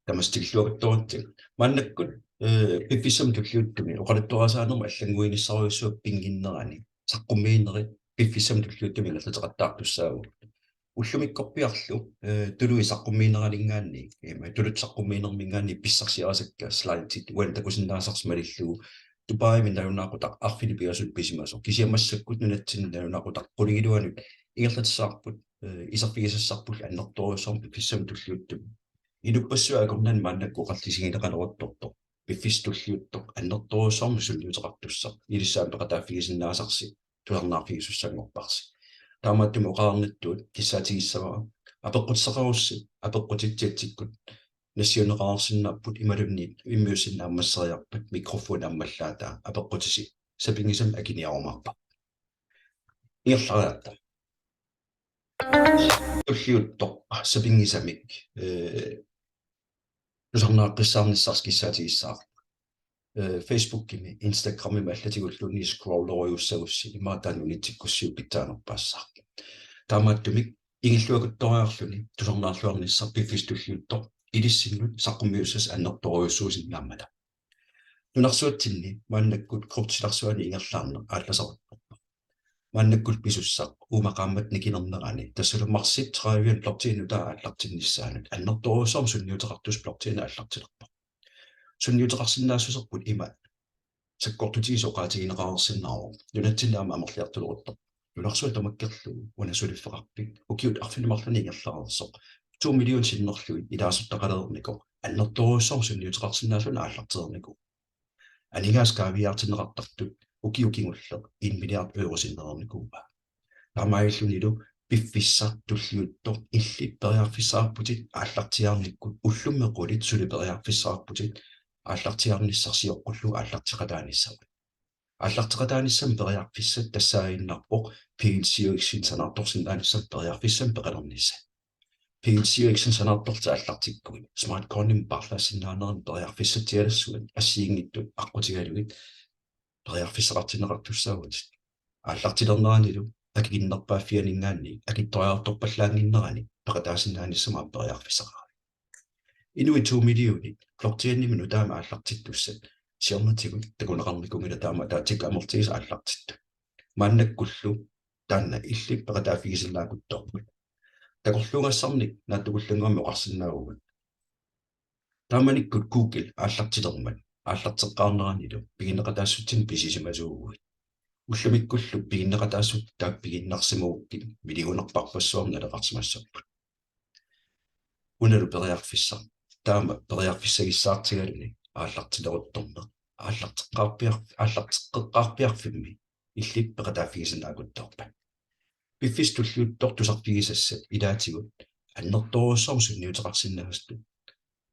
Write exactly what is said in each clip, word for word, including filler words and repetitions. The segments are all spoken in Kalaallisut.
Tamassi tikilluaqquttoritsi. Maannakkut, eh, piffissami tulliuttumi oqaluttuarisaanermi allannguinissarujussuaq pinnginnerani saqqummiinerit piffissami tulliuttumi ingerlateqattaartussaavugut. Ullumikkorpiarlu, eh, tuluit saqqummiineraninngaanniit, eh, tuluttut saqqummiinerminngaanniit pissarsiarisakka slidit uani takusinnaasarsi malillugu Dubaimi nalunaaqutaq arfineq-pingasunut pisimasoq. Kisianni massakkut nunatsinni nalunaaqutaq qulingiluanut ingerlatissavarput, eh, iserfigisassarpullu annertoorujussuarmik piffissami tulliuttumi. Inuppassuit akornanni maannakkut oqallisigineqaleruttortoq piffissaq tulliuttoq annertoorujussuarmik sunniuteqartussaq ilissi aamma peqataaffigisinnaasarsi tusarnaarfigisussanngorparsi. Taamaattumik oqarnittut kissaatigissavara: apeqqutissaqarussi, apeqqutit chatsikkut nassiunneqareersinnaapput imaluunniit immiussinnaammasseriarpat mikrofoni ammallaataa apeqqutisi sapinngisamik akiniarumaarparput. Ingerlariarta. Tulliuttoq sapinngisamik, eh, tusarnaaqqissaarnissarsi kissaatigissavarput. Eh, Facebookimi, Instagramimi allatigulluunniit scrollerujussagussi immaqa taanna unitsikkussiuk pitsaanerpaassaaq. Taamaattumik ingilluaqquttoriarluni tusarnaarluarnissaq piffissaq tulliuttoq ilissinnut saqqummiussasoq annertoorujussuusinnaammata. Nunarsuatsinni maannakkut kryptop silarsuani ingerlaarneq aallasaruttorpoq. Maannakkut pisussaq uuma qaammatip nikilernerani, tassalu marsip tredive blockchain nutaaq aallartinnissaanut, annertoorujussuarmik sunniuteqartussaq blockchain aallartilerpoq. Sunniuteqarsinnaassuserput ima sakkortutigisoqaatigineqareersinnaavoq. Nunatsinni aamma amerliartuleruttorpoq. Nunarsuaq tamakkerlugu una suliffeqarfik ukiut arfineq-marlunut ingerlareersoq to million sinnerlugit ilaasortaqalereernikoq annertoorujussuarmik sunniuteqarsinnaasunut aallartereernikuuvoq. Aningaasat kaaviiaartinneqartartut ukiut kingulliit en milliard euro sinnereernikuuaa. Taamaalillunilu piffissaq tulliuttoq illit periarfissaqarputit aallartiaarnikkut ullummi qulit suli periarfissaqarputit aallartiaarnissaq sioqqullugu aallarteqataanissamut. Aallarteqataanissamut periarfissat tassaaginnarpoq PLCUX-inik sanaartorsinnaanissamut periarfissamik peqalernissat. PLCUX-inik sanaartortut aallartikkuit Smart Coinimik paarlaassinnaaneranut periarfissatsialassuat assigiinngitsut aqqutigalugit periarfissaqartinneqartussaavutit. Aallartilerneranilu akikinnerpaaffianinngaanniit akitsoriartorpallaannginnerani peqataasinnaanissamut periarfissaqaruit. Inuit to millionit blockchainimi nutaamik aallartittussat siornatigut takuneqarnikuunngilaq, taama ataatsikkut amerlatigisut aallartittut. Maannakkullu taanna illit peqataaffigisinnaaruttorput. Takorluugassarnik naatsukullannguamik oqarsinnaavugut. Taamanikkut Google aallartilermat aallarteqqaarneranilu piginneqataassutsinik pisisimasuuguit. Ullumikkullu piginneqataassutit taakku pigiinnarsimagukkit millionerparpassuarnik naleqarsimassapput. Unalu periarfissaq. Taama periarfissagissaartigaluni aallartileruttorneq aallarteqqaarpiar-, aallarteqqeqqaarpiarfimmi illit peqataaffigisinnaaruttorpat. Piffissaq tulliuttoq tusarfigisassat ilaatigut annertoorujussuarmik sunniuteqarsinnaasutut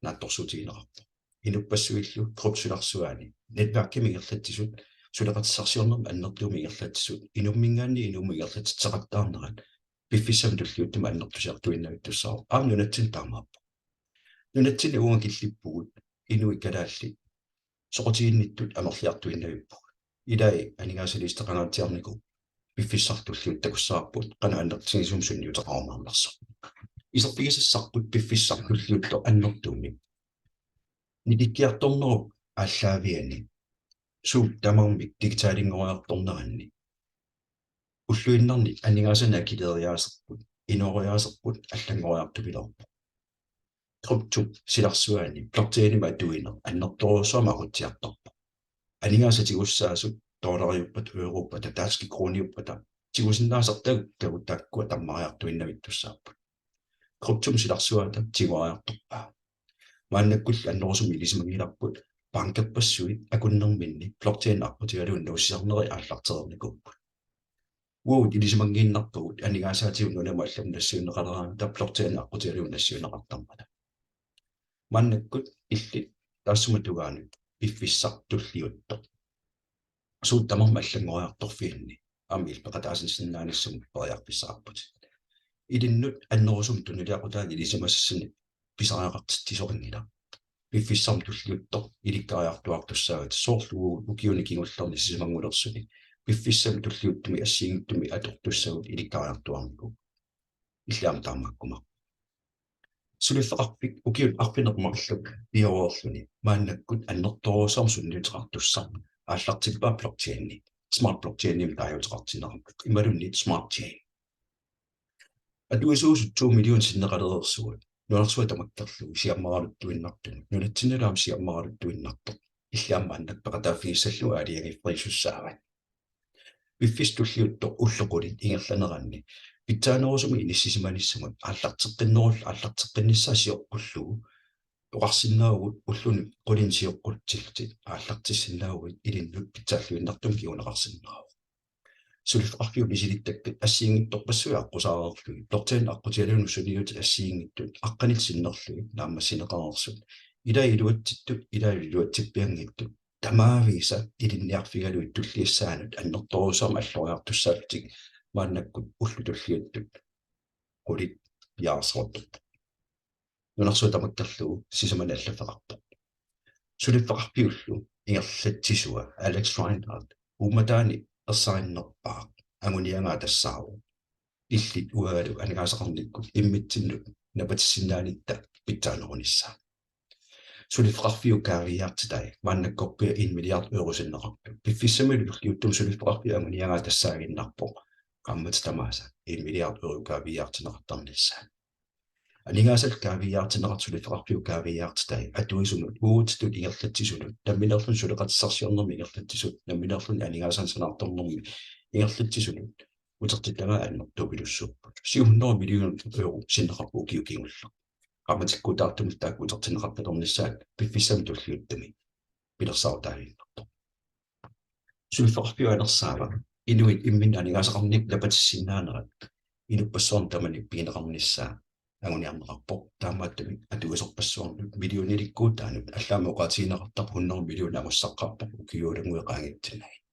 naatsorsuutigineqarpoq. Inuppassuillu kryptop silarsuani netværkimi ingerlatsisut suleqatissarsiornermi annertuumik ingerlatsisut inumminngaanniit inummut ingerlatsitseqattaarnerat piffissami tulliuttumi annertusiartuinnavittussaavoq. Aamma nunatsinni taamaappoq. Nunatsinni uunga killippugut inuit kalaallit soqutiginnittut amerliartuinnavippugut. Ilai aningaasaliissuteqangaatsiarnikuupput, piffissaq tulliuttoq takussavarput qanoq annertutigisumik sunniuteqarumaarnersoq. Iserfigisassarput piffissaq tulliuttoq annertuumik nikikkiartornerup aallaaviani suut tamarmik digitalinngoriartorneranni ulluinnarni aningaasanik akileriaaserput, inooriaaserput allanngoriartupiloorpoq. Kryptop silarsuani blockchainimik atuineq annertoorujussuarmik aqutsiartorpoq. Aningaasat tigussaasut dollariuppata, europpata, danske kroniuppata tigusinnaasartagut taakkua tammariartuinnavittussaapput. Kryptop silarsuata tiguariartorpaa. Maannakkullu annerusumik ilisimanngilarput bankerpassuit akunnerminni blockchain aqqutigalugu nuussisarnerit aallartereernikuupput. Uagut ilisimanngiinnarpagut aningaasaatigut nunamut allanut nassiunneqaleraangata blockchain aqqutigalugu nassiunneqartarmata. Maannakkut illit taassuma tungaanut piffissaq tulliuttoq suut tamarmik allanngoriartorfianni aamma illit peqataasinnaanissamut periarfissaqarputit. Ilinnut annerusumik tunuliaqutaanik ilisimasassanik pisariaqartitsisoqanngilaq. Piffissaq tulliuttoq ilikkariartuaartussaavat, soorlu ukiuni kingullerni sisamanngulersuni piffissami tulliuttumi assigiinngitsumi atortussagut ilikkariartuaarnikuupput. Illit aamma taamaakkumaarputit. Suliffeqarfik ukiut arfineq-marluk pioreerluni maannakkut annertoorujussuarmik sunniuteqartussaq aallartippaa blockchaini, Smart Blockchainimik taaguuteqartinneqarpoq imaluunniit Smart Chain. Atuisuusut to million sinneqalereersugut nunarsuaq tamakkerlugu siammaraluttuinnartunut, nunatsinnilu aamma siammaraluttuinnartoq, illit aamma annak peqataaffigissallugu aalajangiiffigisussaavatit. Piffissaq tulliuttoq ullut qulit ingerlaneranni pitsaanerusumik inissisimanissamut aallarteqqinnerul-, aallarteqqinnissaa sioqqullugu oqarsinnaavugut, ulluni qulinik sioqqullutit aallartissinnaavutit ilinnut pitsaalluinnartumik kinguneqarsinnaavoq. Suliffeqarfiup misilittakkat assigiinngitsorpassuit aqqusaareerlugit, blockchain aqqutigalugu sunniutit assigiinngitsut aqqanillit sinnerlugit naammassineqareersut, ilai iluatsittut, ilai iluatsippianngittut, tamaavisa ilinniarfigalugit tulliassaanut annertoorujussuarmik alloriartussaallutik maannakkut ullut tulliuttut qulit piareersortut. Nunarsuaq tamakkerlugu sisamanik allaffeqarpoq. Suliffeqarfiullu ingerlatsisua Alex Reinhardt uummataani ersarinnerpaaq anguniagaa tassaavoq illit uangalu aningaasaqarnikkut immitsinnut napatissinnaanitta pitsaanerunissaa. Suliffeqarfiup kaaviiaartitai maannakkorpiaq en milliard euro sinneqarpoq. Piffissamilu tulliuttumi suliffeqarfiup anguniagaa tassaaginnarpoq qaammatit tamaasa en milliard euro kaaviiaartinneqartarnissaa. Aningaasallu kaaviiaartinneqartut suliffeqarfiup kaaviiaartitai atuisunut uagutsitut ingerlatsisunut nammineerluni suleqatissarsiornermi ingerlatsisut nammineerluni aningaasanik sanaartornermi ingerlatsisunut utertitagaat annertupilussuupput. Syv hundrede millioner euro sinneqarpoq ukioq kingulleq. Qaammatikkuutaartumillu taakku utertinneqartalernissaat piffissami tulliuttumi pilersaarutaaginnarpoq. Suliffeqarfiup anersaava inuit imminnut aningaasaqarnikkut napatissinnaanerat inuppassuarnut tamanut pigineqarnissaa anguniarneqarpoq. Taamaattumik atuisorpassuarnut millionilikkuutaanut allaammi oqaatigineqartarpoq hundrede million angussaqqaarpoq ukiualunnguit qaangiutsinnagit.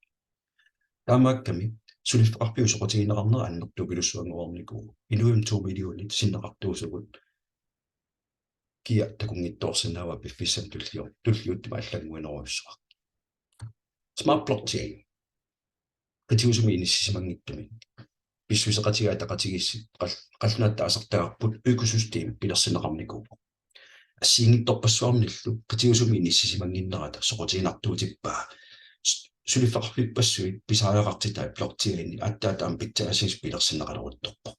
Taamaakkami suliffeqarfiup soqutigineqarnera annertupilussuanngoreernikuuvoq. Inuit to millionit sinneqartuusugut kia takunngitsoorsinnaavaa piffissami tulliu-, tulliuttumi allannguinerujussuaq. Smart Blockchain. Qitiusumik inissisimanngitsumik pissuseqatigiit ataqatigiissut qal-, qallunaatut taasartagarput økosystem pilersinneqarnikuuvoq. Assigiinngitsorpassuarnillu qitiusumik inissisimannginnerata soqutiginartuutippaa s-, suliffeqarfippassuit pisariaqartitai blockchaini attaataam pitsaasisut pilersinneqaleruttorpoq.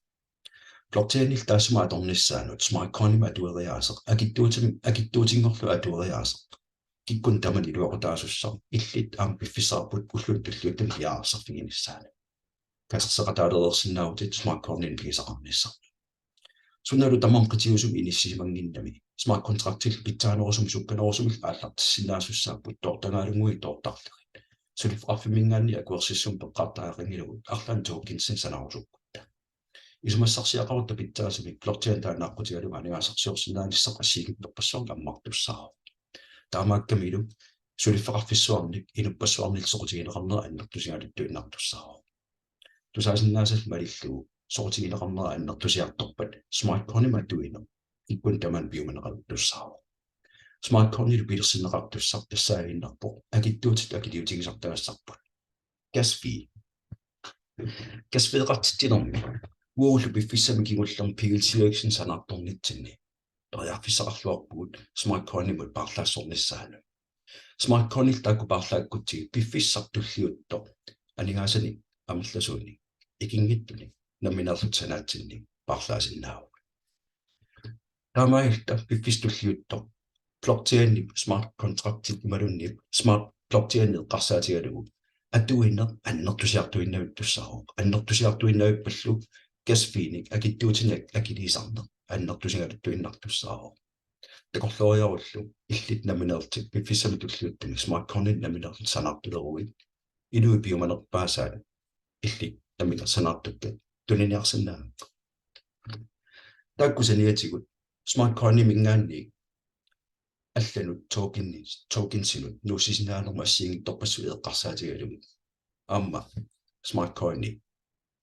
Blockchainillu taassuma atornissaanut Smart Coinimik atueriaaseq, akitsuutim-, akitsuutinngorlugu atueriaaseq, kikkunnit tamanit iluaqutaasussaq illit aamma piffissarput ulluni tulliuttuni piareersarfiginissaanut. Katerseqataalereersinnaavutit Smart Coininik pigisaqarnissannut. Sunalu tamarmi qitiusumik inissisimannginnami smart contractillu pitsaanerusumik sukkanerusumillu aallartissinnaasussaapput toortagaalunnguit toortarlugit. Suliffeqarfimminngaanniit akuersissummik peqqaartariaqanngilagut arlaannik tokensinik sanarusukkutta. Isumassarsiaqarutta pitsaasumik blockchain taanna aqqutigalugu aningaasarsiorsinnaanissaq assigiinngitsorpassuarnik ammartussaavoq. Taamaakkamilu suliffeqarfissuarnik inuppassuarnillu soqutigineqarnera annertusigaluttuinnartussaavoq. Tusaasinnaasallu malillugu soqutigineqarnera annertusiartorpat Smart Coinimik atuineq kikkunnit tamanit piumaneqartussaavoq. Smart Coinilu pilersinneqartussaq tassaaginnarpoq akitsuutitut akiliutigisartagassarput. Gas fee. Gas feeqartitsinermi uagullu piffissami kingullermi P L C X-inik sanaartornitsinni periarfissaqarluarpugut Smart Coinimut paarlaassornissaanut. Smart Coinillu taakku paarlaakkutsigit piffissaq tulliuttoq aningaasanik amerlasuunik ikinngitsunik nammineerlutit sanaatsinnik paarlaasinnaavugut. Taamaalilluta piffissaq tulliuttoq blockchainip smart contractit imaluunniit smart blockchaini eqqarsaatigalugu atuineq annertusiartuinnavittussaavoq. Annertusiartuinnavippallu gas feenik akitsuutinik akiliisarneq annertusigaluttuinnartussaavoq. Takorlooriarullu illit nammineerlutit piffissami tulliuttumi Smart Coinit nammineerlutit sanaartuleruit inuit piumanerpaasaat illit nammineq sanaartukkat tuniniarsinnaagakku. Taakku saniatigut Smart Coiniminngaanniit allanut tokeni-, tokensinut nuussisinnaanermut assigiinngitsorpassuit eqqarsaatigalugit aamma Smart Coini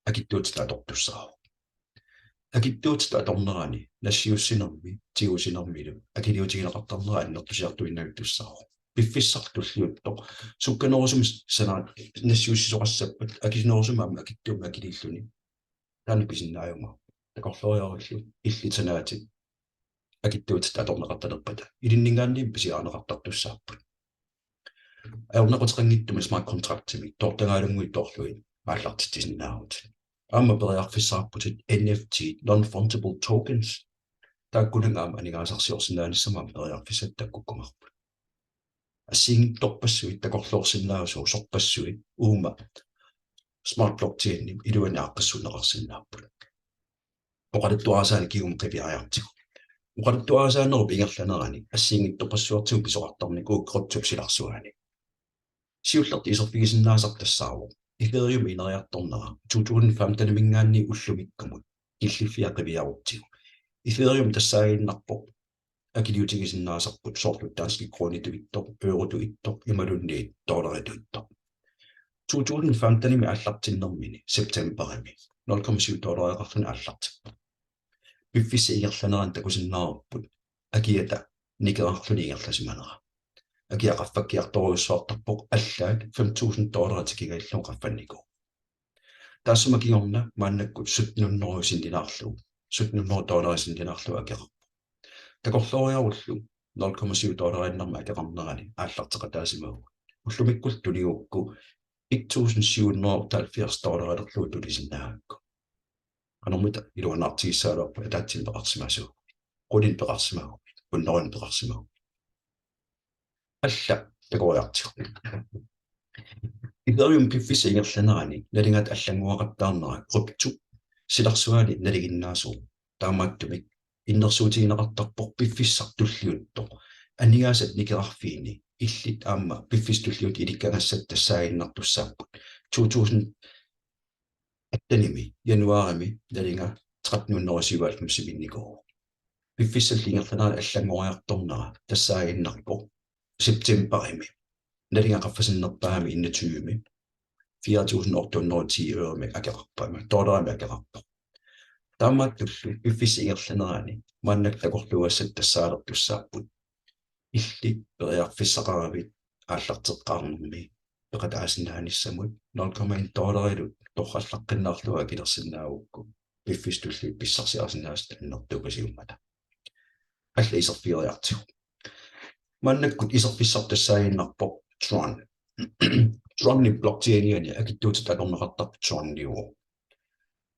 akitsuutitut atortussaavoq. Akitsuutitut atornerani nassiussinermi tigusinermilu akiliutigineqartarnera annertusiartuinnavittussaavoq. Piffissaq tulliuttoq sukkanerusumik sana-, nassiussisoqassappat akisunerusumik aamma akitsuumik akiliilluni taanna pisinnaajumaarpoq. Takorlooriarullu illit sanaatit akitsuutit atorneqartalerpata ilinninngaanniit pisiarineqartartussaapput. Ajornaquteqanngitsumik smart contractimik toortagaalunnguit toorlugit aallartitsisinnaavutit. Aamma periarfissaqarputit N F T, non-fungible tokens. Taakkunannga aamma aningaasarsiorsinnaanissamut aamma periarfissat takkukkumaarput. Assigiinngitsorpassuit takorloorsinnaasut sorpassuit uuma Smart Blockchainip iluani aaqqissuunneqarsinnaapput. Oqaluttuarisaaneq kingumut qiviariartigu. Oqaluttuarisaanerup ingerlanerani assigiinngitsorpassuartigut pisoqartarnikuuvoq kryptop silarsuaani. Siullertut iserfigisinnaasarput tassaavoq Ethereum ineriartornera to tusind femteniminngaanniit ullumikkumut killiffia qiviarutsigu. Ethereum tassaaginnarpoq akiliutigisinnaasarput soorlu danskit kronitut ittoq, eurotut ittoq imaluunniit dollaritut ittoq. To tusind femtenimi aallartinnermini septemberimi nul komma syv dollareqarluni aallartippoq. Piffissap ingerlanerani takusinnaavarput akiata nikerarluni ingerlasimanera. Akia qaffakkiartorujussuartarpoq, allaat fem tusind dollarit tikingajallugu qaffannikuuvoq. Taassuma kingorna maannakkut sytten hundrede sinnilaarlugu, sytten hundrede dollarit sinnilaarlugu akeqarpoq. Takorlooriarullu nul komma syv dollariinnarmik akeqarnerani aallarteqataasimaguit. Ullumikkullu tunigukku et tusind syv hundrede og otteoghalvfjerds dollarilerlugu tunisinnaagakku. Qanormita iluanaartigissagaluarpat ataatsimik peqarsimasuuguit. Qulinik peqarsimaguit, hunnorujunnik peqarsimaguit. Alla takoriartigu. Ethereum piffissap ingerlanerani nalingata allanngoraqattaarnera kryptop silarsuani nalinginnaasuuvoq. Taamaattumik innersuutigineqartarpoq piffissaq tulliuttoq aningaasat nikerarfiini illit aamma piffissaq tulliuttoq ilikkagassat tassaaginnartussaapput. To tusind attenimi januarimi nalinga tretten hundrede syvoghalvfemsimiinnikuuvoq. Piffissalli ingerlanerani allanngoriartornera tassaaginnarpoq septemberimi nalinga qaffasinnerpaami enogtyvemi fire tusind otte hundrede og ti euromik akeqarpoq, aamma dollarimik akeqarpoq. Taamaattullu piffissap ingerlanerani maannakkut takorluugassat tassaalertussaapput. Illit periarfissaqaravit aallarteqqaarnermi peqataasinnaanissamut nul komma en dollarillu torrallaqqinnaarlugu akilersinnaagukku piffissaq tulliuttoq pissarsiarisinnaasat annertuukasiummata. Alla iserfigeriartigu. Maannakkut iserfissarput tassaaginnarpoq Tron. Tronip blockchainiani akitsuutit atorneqartarput Troniuvoq.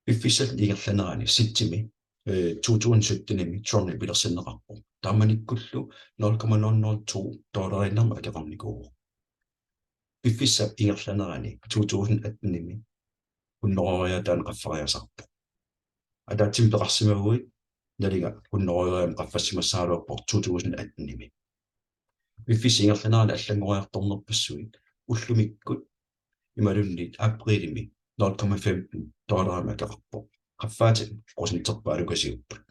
Piffissalli ingerlanerani septemberimi, eh, to tusind syttenimi Troni pilersinneqarpoq. Taamanikkullu nul komma nul nul to dollariinnarmik akeqarnikuuvoq. Piffissap ingerlanerani to tusind attenimi hunnorujoriaataanik qaffariasaarpoq. Ataatsimik peqarsimaguit nalinga hunnorujoriaammik qaffassimassagaluarpoq to tusind attenimi. Piffissap ingerlanerani allanngoriartornerpassuit ullumikkut imaluunniit aprilimi nul komma femten dollarimik akeqarpoq. Qaffaatit procenterpaalukasiupput.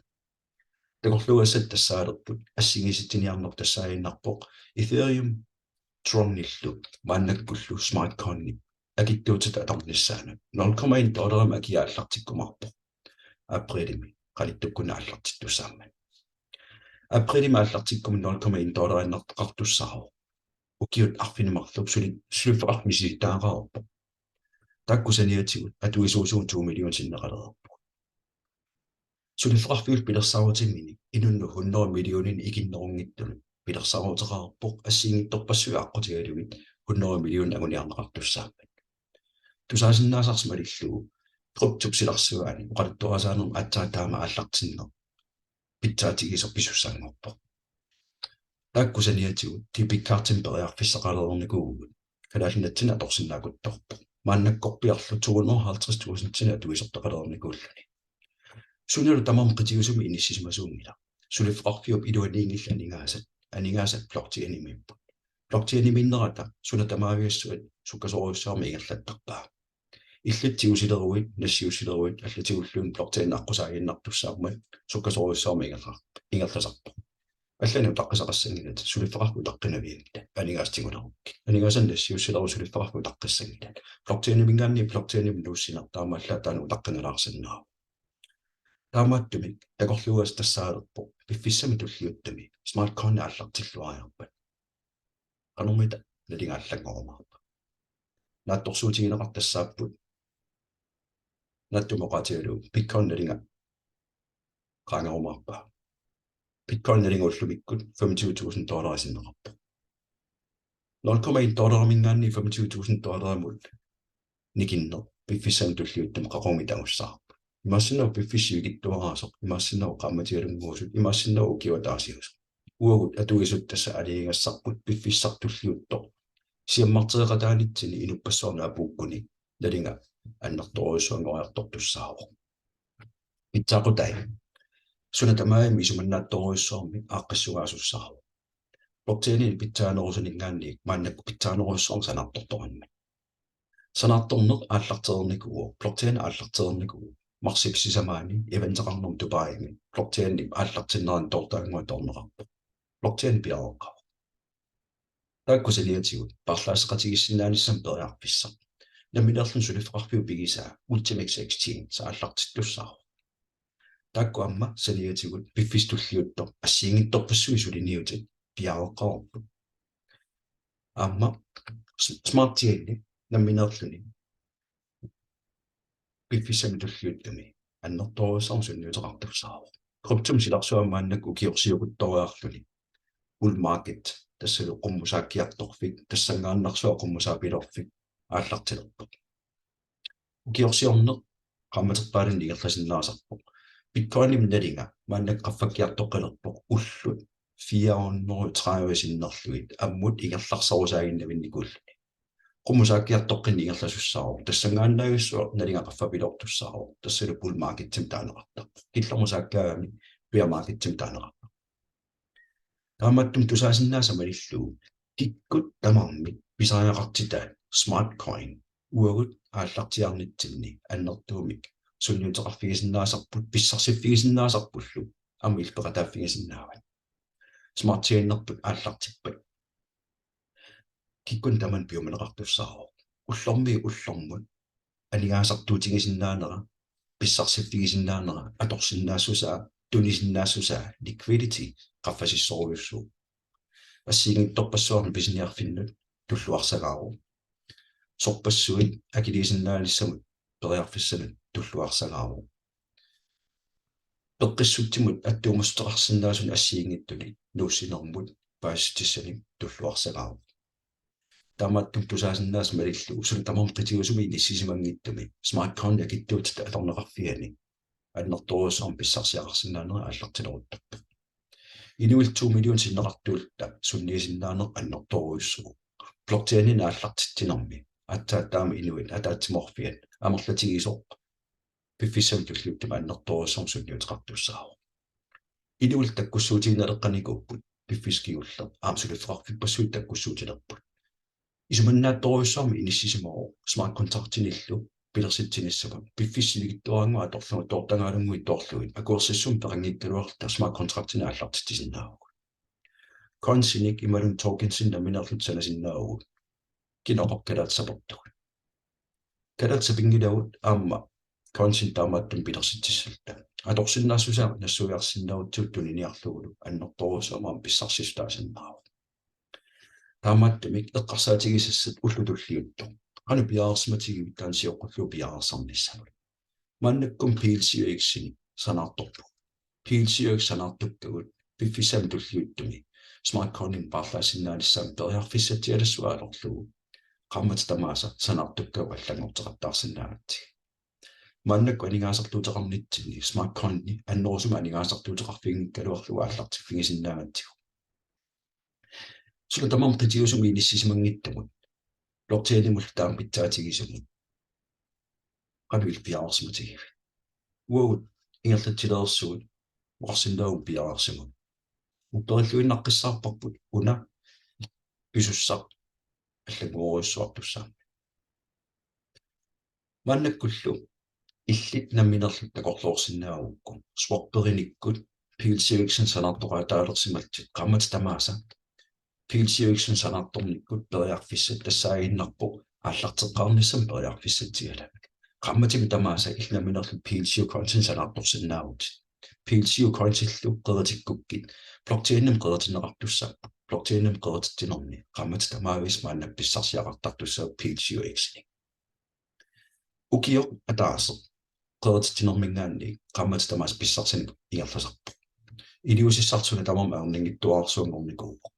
Takorluugassat tassaalerput assigiisitsiniarneq tassaaginnarpoq Ethereum Tronillu maannakkullu Smart Coinip akitsuutit atornissaanut nul komma en dollarimik akia aallartikkumaarpoq. Aprilimi qalittukkunni aallartittussaammat. Aprilimi aallartikkuma nul komma en dollariinnartaqartussaavoq. Ukiut arfineq-marluk suli-, suliffeqarfik misilittagaqarpoq. Taakku saniatigut atuisuusugut to million sinneqalereerput. Suliffeqarfiup pilersaarutiminni inunnut hundrede millioninik ikinnerunngitsunut pilersaaruteqarpoq assigiinngitsorpassuit aqqutigalugit hundrede million anguniarneqartussaammat. Tusaasinnaasarsi malillugu kryptop silarsuaani oqaluttuarisaanermi aatsaat taama aallartinneq pitsaatigisoq pisussanngorpoq. Taakku saniatigut debit cardimik periarfissaqalernikuuvugut. Kalaallit Nunaanni atorsinnaakuttorpoq. Maannakkorpiarlu to hundrede og halvtreds tusindinik atuisortaqalernikuulluni. Sunalu tamarmi qitiusumi inissisimasuunngilaq. Suliffeqarfiup iluaniinngillat aningaasat, aningaasat blockchainimiipput. Blockchainimiinnerata suna tamaviassat sukkasoorujussuarmik ingerlattarpaa. Illit tigusileruit, nassiussileruit allatigulluunniit blockchain aqqusaaginnartussaammat sukkasoorujussuarmik ingerla-, ingerlasarpoq. Allanik utaqqisaqassanngilat, suliffeqarfik utaqqinavianngilat, aningaasat tigulerukkit. Aningaasanik nassiussileruit suliffeqarfik utaqqissanngilat. Blockchainimiingaanniit blockchainimut nuussineq taamaallaat taanna utaqqinalaarsinnaavoq. Taamaattumik takorluugassat tassaalerpoq piffissami tulliuttumi Smart Coin aallartilluariarpat. Qanormita nalinga allanngorumaarpa? Naatsorsuutigineqartut tassaapput. Naatsumik oqaatigalugu Bitcoin nalinga qaangerumaarpa? Bitcoin nalinga ullumikkut femogtyve tusind dollarit sinneqarpoq. Nul komma en dollariminngaanniit femogtyve tusind dollarimut nikinneq piffissami tulliuttumi qaqugumik tagussavarput. Imaassinnaavoq piffissaq sivikitsuaraasoq, imaassinnaavoq qaammatialunnguusut, imaassinnaavoq ukioq ataasiusoq. Uagut atuisut tassa aalajangigassarput piffissaq tulliuttoq siammartereqataanitsinni inuppassuarnut apuukkuni nalinga annertoorujussuanngoriartortussaavoq. Pitsaaqutai. Suna tamarmi isumannaatsorujussuarmik aaqqissugaassaaq. Blockchainimi pitsaanerusuninngaanniit maannakkut pitsaanerujussuarmik sanaartortoqarmat. Sanaartorneq aallartereernikuuvoq, blockchain aallartereernikuuvoq, marsip sisamaani eventeqarnermut Dubaimi blockchainip aallartinnerani toortaannguaq toorneqarpoq. Blockchain piareeqqavoq. Taakku saniatigut paarlaasseqatigiissinnaanissamut periarfissaq. Nammineerluni suliffeqarfiup pigisaa UltimeX Exchange aallartittussaavoq. Taakku aamma saniatigut piffissaq tulliuttoq assigiinngitsorpassuit suliniutit piareeqqaarput. Aamma s-, Smart Chaini nammineerluni piffissami tulliuttumi annertoorujussuarmik sunniuteqartussaavoq. Kryptomik silarsuaq maannakkut ukiorsiukuttoriarluni bull market, tassalu qummusaakkiartorfik, tassanngaannarsuaq qummusaapilorfik aallartilerpoq. Ukiorsiorneq qaammaterpaalunnut ingerlasinnaasarpoq. Bitcoinimi nalinga maannakkut qaffakkiartoqqilerpoq ullut fire hundrede tredive sinnerlugit ammut ingerlarsarusaaginnavinnikuulluni. Qummusaakkiartoqqinneq ingerlasussaavoq, tassanngaannarsuaq nalinga qaffapiloortussaavoq, tassalu bull marketimik taaneqartarpoq. Killormut saakkaagami bear marketimik taaneqartarpoq. Taamaattumik tusaasinnaasat malillugu kikkut tamarmik pisariaqartitaat Smart Coin uagut aallartiaarnitsinni annertuumik sunniuteqarfigisinnaasarput, pissarsiffigisinnaasarpullu aamma illit peqataaffigisinnaavat. Smart Chainerput aallartippat kikkunnit tamanit piumaneqartussaavoq. Ullormiit ullormut aningaasartuutigisinnaanera, pissarsiffigisinnaanera, atorsinnaassusaa, tunisinnaassusaa, liquidity, qaffasissorujussuuvoq. Assigiinngitsorpassuarnut pisiniarfinnut tulluarsagaavoq. Sorpassuit akiliisinnaanissamut periarfissanut tulluarsagaavoq. Peqqissutsimut attuumassuteqarsinnaasunik assigiinngitsunik nuussinermut paasissutissanik tulluarsagaavoq. Taamaattumik tusaasinnaasat malillugu suna tamarmi qitiusumi inissisimanngitsumi Smart Coin akitsuutitut atorneqarfiani annertoorujussuarmik pissarsiaqarsinnaanera aallartileruttorpoq. Inuillu to million sinneqartuulluta sunniisinnaaneq annertoorujussuuvoq. Blockchainini aallartitsinermi aatsaat taama inuit ataatsimoorfiat amerlatigisoq piffissami tulliuttumi annertoorujussuarmik sunniuteqartussaavoq. Inuillu takkussuutigineqarnikuupput piffissaq kingulleq, aamma suliffeqarfippassuit takkussuutilerput. Isumannaatsorujussuarmik inissisimavoq smart contractinillu pilersitsinissamut piffissap sivikitsuaraannguaq atorlugu toortagaalunnguit toorlugit akuersissummik peqanngikkaluarluta smart contractinik aallartitsisinnaavugut. Coinsinik imaluunniit tokensinik nammineerluta sanasinnaavagut kina qooq kalaallit sapertugut. Kalaallit sapinngilagut aamma coinsinik taamaattumik pilersitsissalluta. Atorsinnaassusaa nassuiarsinnaagutsigu tuniniarlugulu annertoorujussuarmik pissarsissutaasinnaavoq. Taamaattumik eqqarsaatigisassat ullut tulliuttut qanoq piareersimatigivit taanna sioqqullugu piareersarnissamut. Maannakkut PLCUX-inik sanaartorpugut. PLCUX sanaartukkagut piffissami tulliuttumi Smart Coininik paarlaassinnaanissamut periarfissatsialassuaq atorlugu qaammatit tamaasa sanaartukkagut allanngorteqattaarsinnaagatsigit. Maannakkut aningaasartuuteqarnitsinni Smart Coini annerusumik aningaasartuuteqarfiginngikkaluarlugu aallartiffigisinnaagatsigu. Suna tamarmi qitiusumi inissisimanngitsumut, blockchainimullu taama pitsaatigisumut qanoq illit piareersimatigivit? Uagut ingerlatsilereersugut oqarsinnaavugut piareersimavugut. Upperilluinnaqqissaarparput una pisussaq allanngorujussuartussaammat. Maannakkullu illit nammineerlutit takorloorsinnaagukku swapperikkut PLCUX-inik sanaartoqaataalersimallutit qaammatit tamaasa PLCUX-inik sanaartornikkut periarfissat tassaaginnarpoq aallarteqqaarnissamut periarfissatsialamik. Qaammatimmi tamaasa illit nammineerlutit PLCU Coinsinik sanaartorsinnaavutit. PLCU Coinsillu qeritikkukkit blockchainimik qeritinneqartussaapput. Blockchainimik qerititsinermi qaammatit tamaasa maanna pissarsiaqartartussaapput PLCUX-inik. Ukioq ataaseq qerititsinerminngaanniit qaammatit tamaasa pissarsineq ingerlasarpoq. Iliuusissartuna tamarmi ajornanngitsuararsuanngornikuuvoq.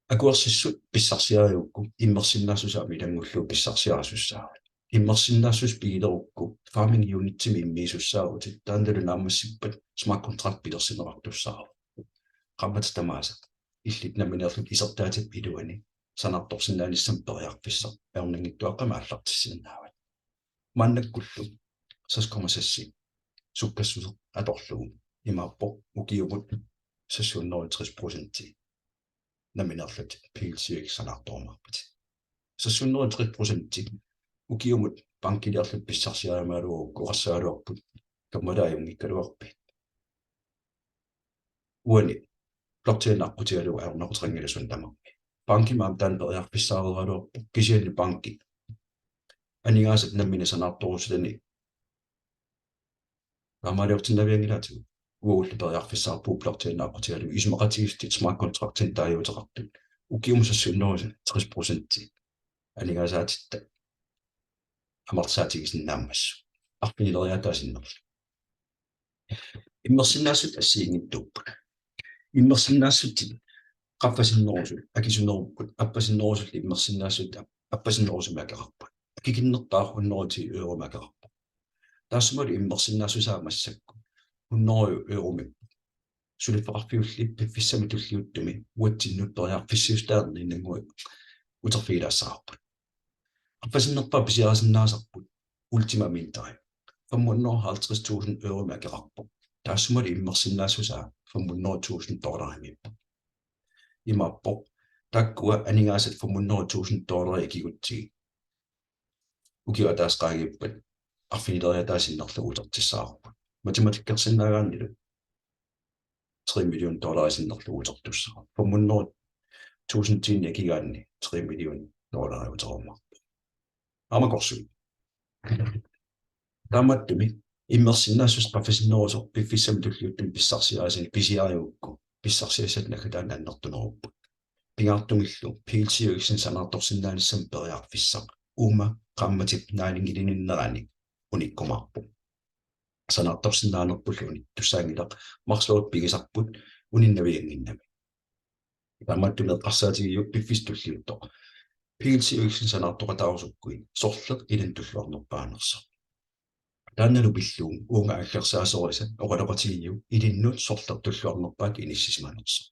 Akuersissut pissarsiarigukku immersinnaassusaa ilanngullugu pissarsiarisussaavat. Immersinnaassuseq pigilerukku farming unitsimi immiisussaavutit, taannalu naammassippat smart contract pilersinneqartussaavoq. Qaammatit tamaasa illit nammineerlutit isertaatip iluani sanaartorsinnaanissamut periarfissaq ajornanngitsuaqqamik aallartissinnaavat. Maannakkullu seks komma seks sukkassuseq atorlugu imaappoq ukiumut seks hundrede og tres procenti nammineerlutit P L C X sanaartorumaarput. Seks hundrede og tres procenti ukiumut bankiliarlutit pissarsiarimagaluarukku oqassagaluarput: Kammalaat ajunngikkaluarpit? Uani blockchain aqqutigalugu ajornaquteqanngilaq suna tamarmi. Bankimi aamma taanna periarfissaareeraluarpoq, kisianni banki aningaasat nammineq sanaartorusutani taamaaliortinnavianngilaatigut. Uagulli periarfissaqarpugut blockchain aqqutigalugu isumaqatigiissutit smart contractinik taaguuteqartut ukiumut seks hundrede og tres procenti aningaasaatitta amerlisaatigisinnaammata arfinileriaataa sinnerlugu. Immersinnaassutit assigiinngitsuupput. Immersinnaassutit qaffasinnerusut akisunerupput, appasinnerusullu immersinnaassutit ap-, appasinnerusumik akeqarput. Akikinnerpaaq hundrede og ti euromik akeqarpoq. Taassumalu immersinnaassusaa massakkut hundrede euromik suliffeqarfiulli piffissami tulliuttumi uatsinnut periarfissiissutaanniinnannguit uterfigilaassavarput. Qaffasinnerpaaq pisiarisinnaasarput Ultima Minteri femhundrede og halvtreds tusind euromik akeqarpoq. Taassumalu immersinnaassusaa femhundrede tusind dollarimiippoq. Imaappoq taakkua aningaasat femhundrede tusind dollarit ikigutsigit ukiup ataaseq qaangiuppat arfinileriaataa sinnerlugu utertissavarput. Matematikkersinnaagaannilu tre million dollarit sinnerlugu utertussaavoq. Femhundrede tusindinik akigaanni tre million dollarit uterumaarpoq. Aamma korsuit. Taamaattumik immersinnaassuseq qaffasinnerusoq piffissami tulliuttumi pissarsiarisani pisiarigukku pissarsiassat naggataani annertunerupput. Pingaartumillu P L C X-inik sanaartorsinnaanissamut periarfissaq uuma qaammatip naanngilininnerani unikkumaarpoq. Sanaartorsinnaanerpullu unittussaanngilaq, Max Load pigisarput uninnaviannginnami. Taamaattumik eqqarsaatigiuk piffissaq tulliuttoq P L C X-inik sanaartoqataarusukkuit sorleq ilinnut tulluarnerpaanersoq. Taannalu pillugu uunga aggersaasorisat oqaloqatigiuk ilinnut sorleq tulluarnerpaatut inissisimanersoq.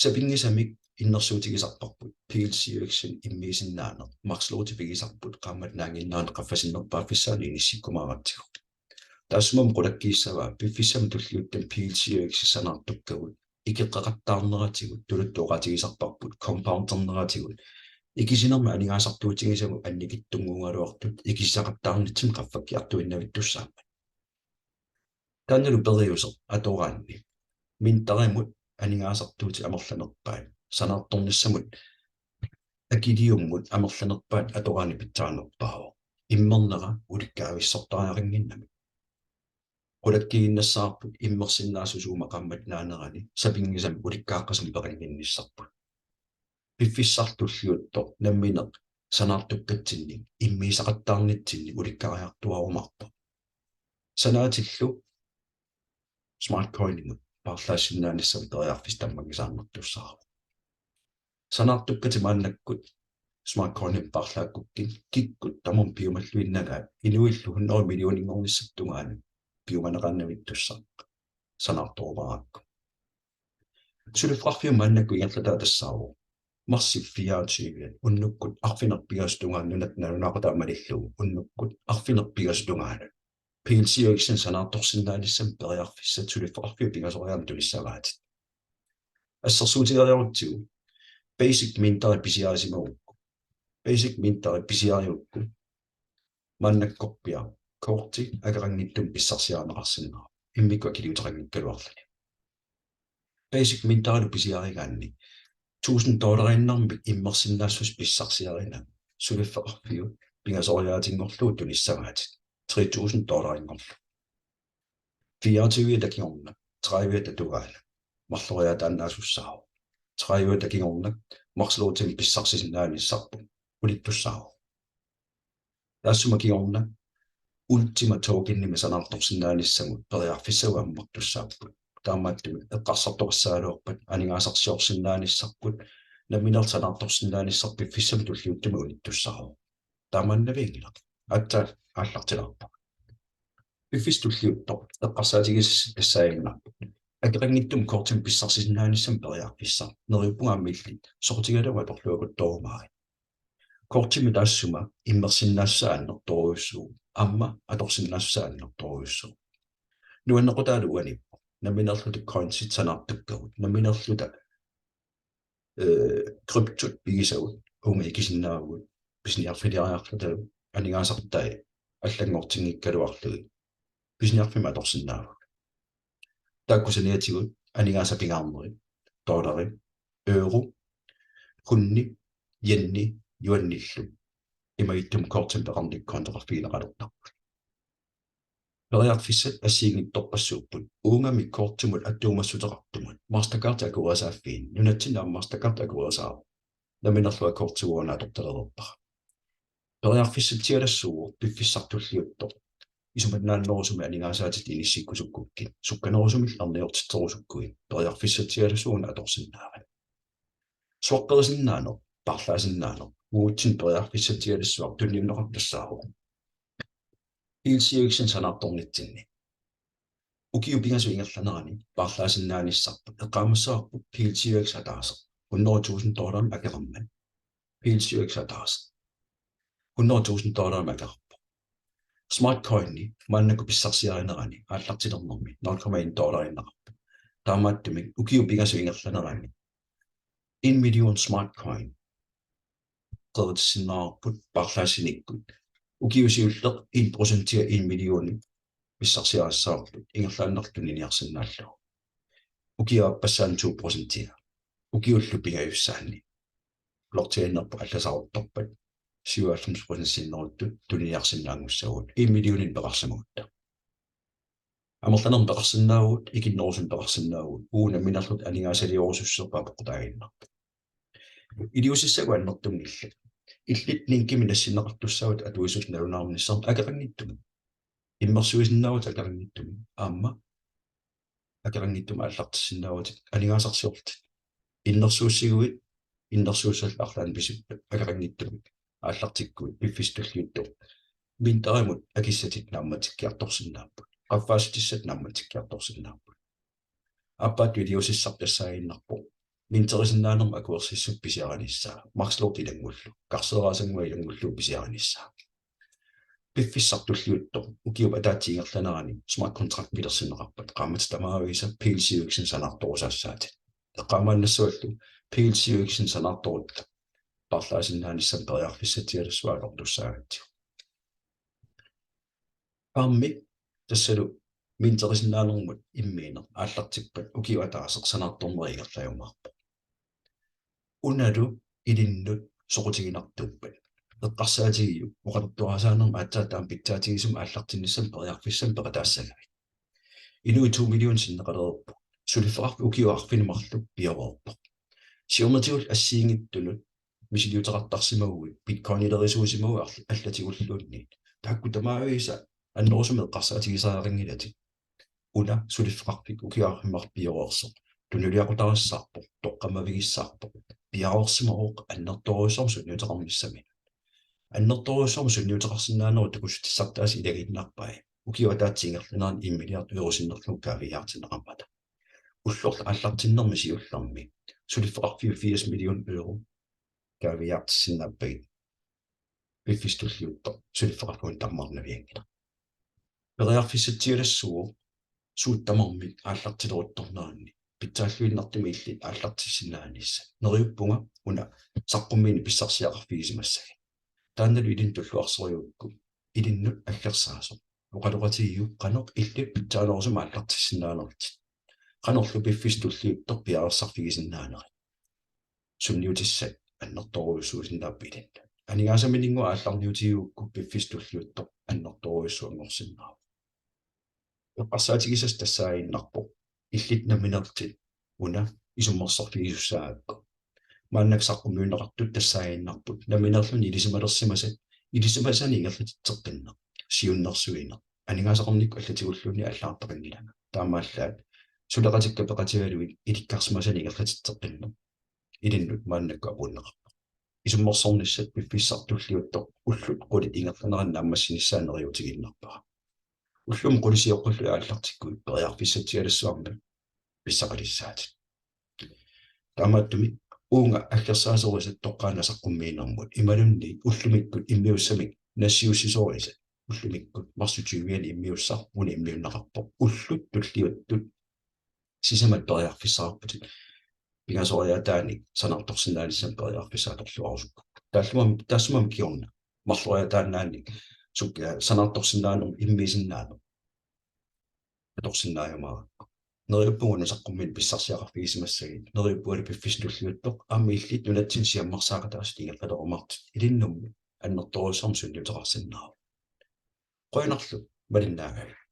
Sapinngisamik innersuutigisarparput P L C X-inik immiisinnaaneq, Max Load pigisarput qaammatip naannginnerani qaffasinnerpaaffissaanut inissikkumaaratsigu. Taassuma qulakkiissavaa piffissami tulliuttumi P L C X-it sanaartukkagut ikeqqeqattaarneratigut, tuluttut oqaatigisarparput compounderneratigut, ikisinermi aningaasartuutigisagut annikitsunnguugaluartut ikisaqattaarnitsinni qaffakkiartuinnavittussaammat. Taannalu periuseq atoraanni minterimut aningaasartuutit amerlanerpaat sanaartornissamut akiliummut amerlanerpaat atoraanni pitsaanerpaavoq. Immernera ulikkaavissortariaqannginnami. Qulakkiiginnassavarput immersinnaassuseq uuma qaammatip naanerani sapinngisamik ulikkaaqqasumik peqannginnissarput. Piffissaq tulliuttoq nammineq sanaartukkatsinnik immiisaqattaarnitsinni ulikkaariartuaarumaarpoq. Sanaatillu Smart Coinimut paarlaassinnaanissamut periarfissaq tammanngisaannartussaavoq. Sanaartukkatit maannakkut Smart Coinimut paarlaakkukkit kikkut tamarmik piumalluinnagaat inuillu hundrede millioninngornissap tungaanut piumaneqaannavittussaq sanaartorumaarakku. Suliffeqarfiup maannakkut ingerlataa tassaavoq marsip fireogtyve unnukkut arfineq-pingasut tungaanut nunat nalunaaqutaa malillugu unnukkut arfineq-pingasut tungaanut P L C X-inik sanaartorsinnaanissamut periarfissat suliffeqarfiup pingasoriaammik tunissavaatit. Assersuutigeriarutsigu Basic Minteri pisiarisimagukku, Basic Minteri pisiarigukku maannakkorpiaq korti akeqanngitsumik pissarsiarineqarsinnaavoq, immikkut akiliuteqanngikkaluarluni. Basic Minterilu pisiarigaanni tusind dollariinnarmik immersinnaassuseq pissarsiarina suliffeqarfiup pingasoriaatinngorlugu tunissavaatit, tre tusind dollarinngorlugu. Fireogtyve-ata kingorna, tredive-ata tungaanut marloriaataannaasussaavoq. Tredive-ata kingorna Max Loadimik pissarsisinnaanissarput unittussaavoq. Taassuma kingorna Ultima Tokenimik sanaartorsinnaanissamut periarfissat ammartussaapput. Taamaattumik eqqarsartoqassagaluarpat aningaasarsiorsinnaanissarput nammineq sanaartorsinnaanissaq piffissami tulliuttumi unittussaavoq. Taamaannavianngilaq. Aatsaat aallartilaarpoq. Piffissaq tulliuttoq eqqarsaatigisassat tassaaginnarput: akeqanngitsumik kortimik pissarsisinnaanissamut periarfissaq. Neriuppunga aamma illit soqutigalugu atorluakuttorumaarit. Kortimi taassuma immersinnaassusaa annertoorujussuuvoq, aamma atorsinnaassusaa annertoorujussuuvoq. Nuannequtaalu uaniippoq: nammineerluta coinsit sanaartukkagut, nammineerluta, eh, kryptot pigisagut, uunga ikisinnaavugut, pisiniarfiliariarluta aningaasartai allanngortinngikkaluarlugit pisiniarfimmi atorsinnaavugut. Taakku saniatigut aningaasat pingaarnerit: dollari, euro, pundi, yeni, yuanillu. Imaattumik kortimik peqarnikkut kontoqarfigineqalertarput. Periarfissat assigiinngitsorpassuupput. Uunga kortimut attuumassuteqartumut Mastercard akuerisaaffiini, nunatsinni aamma Mastercard akuerisaavoq, nammineerlunga kortiuvoq una atortalereerpara. Periarfissatsialassuuvoq piffissaq tulliuttoq isumannaannerusumik aningaasaatit inissikkusukkukkit, sukkanerusumillu erniortitserusukkuit, periarfissatsialassuuvoq una atorsinnaavat. Suaqqerisinnaaneq, paarlaasinnaaneq, uagutsinnut periarfissatsialassuaq tunniunneqartussaavoq. PLCUX-inik sanaartornitsinni ukiut pingasut ingerlaneranni paarlaasinnaanissarput eqqaamassavarput PLCUX ataaseq hundrede tusind dollarimik akeqarmat. PLCUX ataaseq hundrede tusind dollarimik akeqarpoq. Smart Coini maannakkut pissarsiarinerani aallartilernermi nul komma en dollariinneqarpoq. Taamaattumik ukiut pingasut ingerlaneranni en million Smart Coin qeritissinnaavarput paarlaassinikkut. Ukioq siulleq en procentia en million pissarsiarissavarput ingerlaannarlugu tuniniarsinnaallugu. Ukiup aappassaani to procentia. Ukiullu pingajussaanni blockchainerput allasaruttorpat syvoghalvfems procent sinneruttut tuniniarsinnaanngussavugut en millioninik peqarsimagutta. Amerlanernik peqarsinnaavugut, ikinnerusumik peqarsinnaavugut, uagut nammineerluta aningaasaliorusussuseq apeqqutaaginnarpoq. Iliuusissagut annertunngillat. Illit linkimik nassinneqartussaavutit atuisutut nalunaarnissannut akeqanngitsumik. Immersuisinnaavutit akeqanngitsumik. Aamma akeqanngitsumik aallartissinnaavutit aningaasarsiorlutit. Innersuussiguit, innersuussallu arlaannik pisippat akeqanngitsumik aallartikkuit piffissaq tulliuttoq minterimut akissatit naammatsikkiartorsinnaapput. Qaffaassutissat naammatsikkiartorsinnaapput. Aappaattut iliuusissaq tassaaginnarpoq minterisinnaanermut akuersissummik pisiarinissaa, Max Load ilanngullugu, karseeraasannguaq ilanngullugu pisiarinissaa. Piffissaq tulliuttoq ukiup ataatsip ingerlanerani smart contract pilersinneqarpat qaammatit tamaviisa PLCUX-inik sanaartorusaassaatit. Eqqaamaannassavallu PLCUX-inik sanaartorutta paarlaasinnaanissamut periarfissatsialassuaq atortussaagatsigu. Farmi tassalu minterisinnaanermut immiineq aallartippat ukiup ataaseq sanaartorneq ingerlajumaarpoq. Unalu ilinnut soqutiginartuuppat eqqarsaatigiuk oqaluttuarisaanermi aatsaat taama pitsaatigisumik aallartinnissamut periarfissamik peqataassagavit. Inuit to million sinneqalereerput. Suliffeqarfik ukiup arfineq-marluk pioreerpoq. Siornatigullu assigiinngitsunut misiliuteqartarsimaguit, Bitcoinilerisuusimaguit arl-, allatigulluunniit. Taakku tamaviisa annerusumik eqqarsaatigisariaqanngilatit. Una suliffeqarfik ukiup arfineq-marluk pioreersoq tunuliaqutarissaarpoq, toqqammavigissaarpoq, piareersimavoq annertoorujussuarmik sunniuteqarnissaminut. Annertoorujussuarmik sunniuteqarsinnaanerup takussutissartaasa ilagiinnarpai ukiup ataatsip ingerlanerani en milliard euro sinnerlugu kaaviiaartinneqarmata. Ullorlu aallartinnermi siullermi suliffeqarfiup firs million euro kaaviiaartissinnaappagit piffissaq tulliuttoq suliffeqarfiunik tammarnavianngilaq. Periarfissatsialassuuvoq suut tamarmik aallartileruttorneranni pitsaalluinnartumik illit aallartissinnaanissat. Neriuppunga una saqqummiineq pissarsiaqarfigisimassagit. Taannalu ilinnut tulluarsorigukku ilinnut aggersaasoq oqaloqatigiuk qanoq illit pitsaanerusumik aallartissinnaanerlutit. Qanorlu piffissaq tulliuttoq piareersarfigisinnaanerit. Sunniutissat annertoorujussuusinnaapput ilinnut. Aningaasamininnguaq aallarniutigigukku piffissaq tulliuttoq annertoorujussuanngorsinnaavoq. Eqqarsaatigisassat tassaaginnarpoq illit nammineerlutit una isummersorfigisussaagakku. Maannakkut saqqummiunneqartut tassaaginnarput nammineerluni ilisimalersimasat ilisimasanik ingerlatitseqqinneq. siunnersuineq aningaasaqarnikkut allatigulluunniit allagartaqanngilanga. Taamaallaat suleqatikka peqatigalugit ilikkarsimasanik ingerlatitseqqinneq ilinnut maannakkut apuunneqarpoq. Isummersornissat piffissaq tulliuttoq ullut qulit ingerlaneranni naammassinissaa neriuutigiinnarpara. Ullumi qulit sioqqulluit aallartikkuit periarfissatsialassuarmik pissaqalissaatit. Taamaattumik uunga aggersaasorisat toqqaannaq saqqummiinermut imaluunniit ullumikkut immiussamik nassiussisorisat ullumikkut marsip tyvianni immiussaq una immiunneqarpoq ullut tulliuttut sisamat periarfissaqarputit. Pingasoriaataanik sanaartorsinnaanissamut periarfissaq atorluarusupput. Taassumalu, taassumalu kingorna marloriaataannaannik suk-, sanaartorsinnaanermut immiisinnaaneq atorsinnaajumaarakku. Neriuppunga una saqqummiineq pissarsiaqarfigisimassagit. Neriuppunga piffissaq tulliuttoq aamma illit nunatsinni siammarsaaqataasut ingerlalerumaartut ilinnummi annertoorujussuarmik sunniuteqarsinnaavoq. Qujanarlu malinnaagavit.